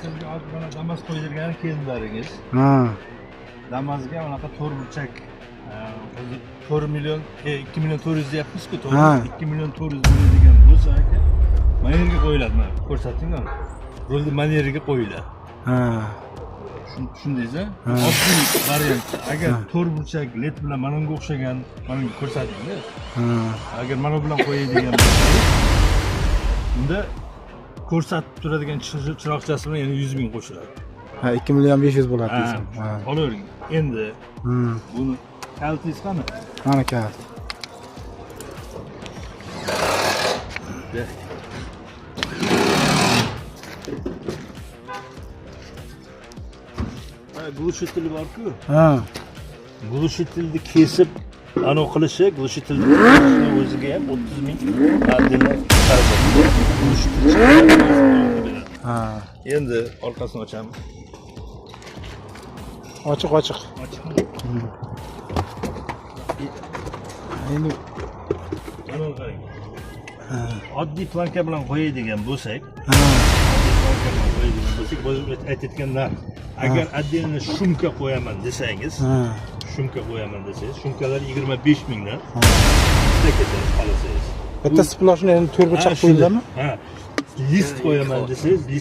Sizga hozir mana Damas qo'ydirgani keldilaringiz. Ha. Damazga anaqa to'rt burchak, o'zi 4 million, 2 million 400 deyapmiz-ku, to'g'ri? Ha. 2 million 400 bo'ladigan bo'lsa aka, mana yerga qo'yiladi, mana ko'rsating mana. Rulni mana yeriga qo'yiladi. Ha. Tushundingiz a? Ha. Oddiy variant. Agar to'rt burchak led bilan mana bunga o'xshagan, mana bunga ko'rsating-da. Ha. Agar mana bu bilan qo'yadigan bo'lsangiz, unda ko'rsatib turadigan chiroqchasi bilan yana 100 ming qo'shiladi. Ha, 2 million 500 bo'ladi Ha, deysan. Ha. olavering. Endi buni kalitingiz qani? Mana kalit. De. Ha, глушитель bor-ku. Ha. Глушитель ni kesib anavi qilishi, глушитель ni o'ziga ham 30 ming отдельно xarajat. Глушитель chiqadi. Ha. Endi orqasini ochamiz. Ochiq, ochiq. Ochiqmi? Endi Mana buni qarang. Oddiy planka bilan qo'yadigan bo'lsak, ha. oddiy planka bilan qo'yadigan bo'lsak, o'zim aytayotgan narx. Agar отдельно шумка qo'yaman desangiz, Ha. шумка qo'yaman desangiz, шумка lar 25 mingdan bitta ketadi xohlasangiz. Bitta сплошной endi to'rt burchak Ha, qo'yiladimi? Ha. List qo'yaman desangiz,